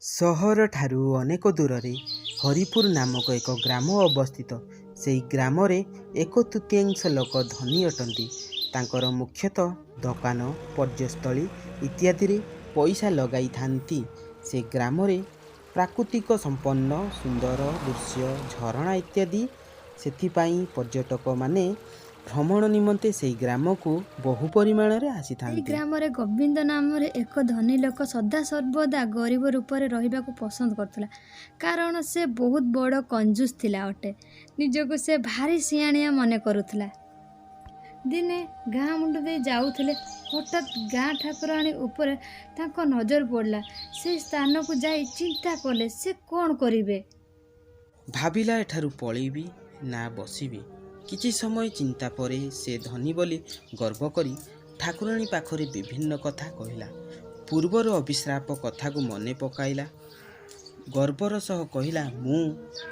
ସହରଠାରୁ ଅନେକ ଦୂରରେ ହରିପୁର ନାମକ ଏକ ଗ୍ରାମ ଅବସ୍ଥିତ। ସେହି ଗ୍ରାମରେ ଏକ ତୃତୀୟାଂଶ ଲୋକ ଧନୀ ଅଟନ୍ତି। ତାଙ୍କର ମୁଖ୍ୟତଃ ଦୋକାନ, ପର୍ଯ୍ୟସ୍ଥଳୀ ଇତ୍ୟାଦିରେ ପଇସା ଲଗାଇଥାନ୍ତି। ସେ ଗ୍ରାମରେ ପ୍ରାକୃତିକ ସମ୍ପନ୍ନ ସୁନ୍ଦର ଦୃଶ୍ୟ, ଝରଣା ଇତ୍ୟାଦି। ସେଥିପାଇଁ ପର୍ଯ୍ୟଟକମାନେ ଭ୍ରମଣ ନିମନ୍ତେ ସେହି ଗ୍ରାମକୁ ବହୁ ପରିମାଣରେ ଏହି ଆସିଥାନ୍ତି। ଗ୍ରାମରେ ଗୋବିନ୍ଦ ନାମରେ ଏକ ଧନୀ ଲୋକ ସଦାସର୍ବଦା ଗରିବ ରୂପରେ ରହିବାକୁ ପସନ୍ଦ କରୁଥିଲା, କାରଣ ସେ ବହୁତ ବଡ଼ କଞ୍ଜୁସ ଥିଲା ଅଟେ। ନିଜକୁ ସେ ଭାରି ସିଆଣିଆ ମନେ କରୁଥିଲା। ଦିନେ ଗାଁ ମୁଣ୍ଡ ଦେଇ ଯାଉଥିଲେ, ହଠାତ୍ ଗାଁ ଠାକୁରାଣୀ ଉପରେ ତାଙ୍କ ନଜର ପଡ଼ିଲା। ସେହି ସ୍ଥାନକୁ ଯାଇ ଚିନ୍ତା କଲେ ସେ କ'ଣ କରିବେ। ଭାବିଲା, ଏଠାରୁ ପଳେଇବି ନା ବସିବି। କିଛି ସମୟ ଚିନ୍ତା ପରେ ସେ ଧନୀ ବୋଲି ଗର୍ବ କରି ଠାକୁରାଣୀ ପାଖରେ ବିଭିନ୍ନ କଥା କହିଲା। ପୂର୍ବରୁ ଅଭିଶାପ କଥାକୁ ମନେ ପକାଇଲା। ଗର୍ବର ସହ କହିଲା, ମୁଁ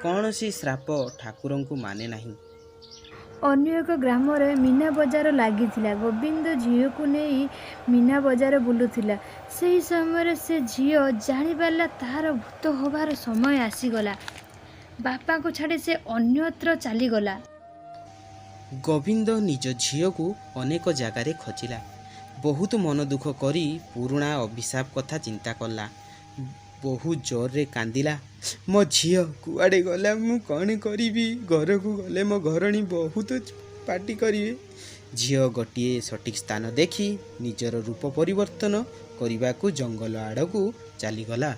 କୌଣସି ଶ୍ରାପ ଠାକୁରଙ୍କୁ ମାନେ ନାହିଁ। ଅନ୍ୟ ଏକ ଗ୍ରାମରେ ମୀନା ବଜାର ଲାଗିଥିଲା। ଗୋବିନ୍ଦ ଝିଅକୁ ନେଇ ମୀନା ବଜାର ବୁଲୁଥିଲା। ସେହି ସମୟରେ ସେ ଝିଅ ଜାଣିପାରିଲା ତାହାର ଭୂତ ହେବାର ସମୟ ଆସିଗଲା। ବାପାଙ୍କୁ ଛାଡ଼ି ସେ ଅନ୍ୟତ୍ର ଚାଲିଗଲା। ଗୋବିନ୍ଦ ନିଜ ଝିଅକୁ ଅନେକ ଜାଗାରେ ଖୋଜିଲା। ବହୁତ ମନ ଦୁଃଖ କରି ପୁରୁଣା ଅଭିଶାପ କଥା ଚିନ୍ତା କଲା। ବହୁ ଜୋରରେ କାନ୍ଦିଲା, ମୋ ଝିଅ କୁଆଡ଼େ ଗଲା? ମୁଁ କ'ଣ କରିବି? ଘରକୁ ଗଲେ ମୋ ଘରଣୀ ବହୁତ ପାଟି କରିବେ। ଝିଅ ଗୋଟିଏ ସଠିକ୍ ସ୍ଥାନ ଦେଖି ନିଜର ରୂପ ପରିବର୍ତ୍ତନ କରିବାକୁ ଜଙ୍ଗଲ ଆଡ଼କୁ ଚାଲିଗଲା।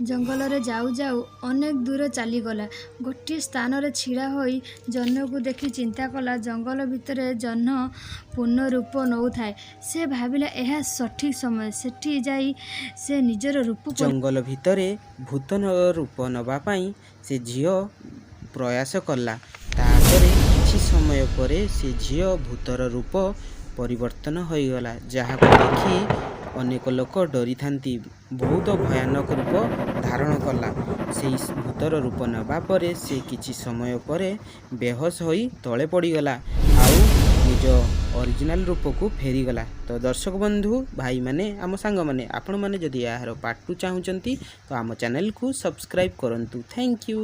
ଜଙ୍ଗଲରେ ଯାଉ ଯାଉ ଅନେକ ଦୂର ଚାଲିଗଲା। ଗୋଟିଏ ସ୍ଥାନରେ ଛିଡ଼ା ହୋଇ ଜହ୍ନକୁ ଦେଖି ଚିନ୍ତା କଲା, ଜଙ୍ଗଲ ଭିତରେ ଜହ୍ନ ପୂର୍ଣ୍ଣ ରୂପ ନେଉଥାଏ। ସେ ଭାବିଲା, ଏହା ସଠିକ୍ ସମୟ। ସେଠି ଯାଇ ସେ ନିଜର ରୂପ ଜଙ୍ଗଲ ଭିତରେ ଭୂତ ରୂପ ନେବା ପାଇଁ ସେ ଝିଅ ପ୍ରୟାସ କଲା। ତାପରେ କିଛି ସମୟ ପରେ ସେ ଝିଅ ଭୂତର ରୂପ ପରିବର୍ତ୍ତନ ହୋଇଗଲା, ଯାହାକୁ ଦେଖି ଅନେକ ଲୋକ ଡରିଥାନ୍ତି। ବହୁତ ଭୟାନକ ରୂପ ଧାରଣ କଲା। ସେଇ ଭୂତର ରୂପ ନେବା ପରେ ସେ କିଛି ସମୟ ପରେ ବେହୋସ ହୋଇ ତଳେ ପଡ଼ିଗଲା ଆଉ ନିଜ ଅରିଜିନାଲ ରୂପକୁ ଫେରିଗଲା। ତ ଦର୍ଶକ ବନ୍ଧୁ, ଭାଇମାନେ, ଆମ ସାଙ୍ଗମାନେ, ଆପଣମାନେ ଯଦି ଏହାର ପାର୍ଟ 2 ଚାହୁଁଛନ୍ତି, ତ ଆମ ଚ୍ୟାନେଲକୁ ସବସ୍କ୍ରାଇବ୍ କରନ୍ତୁ। Thank you.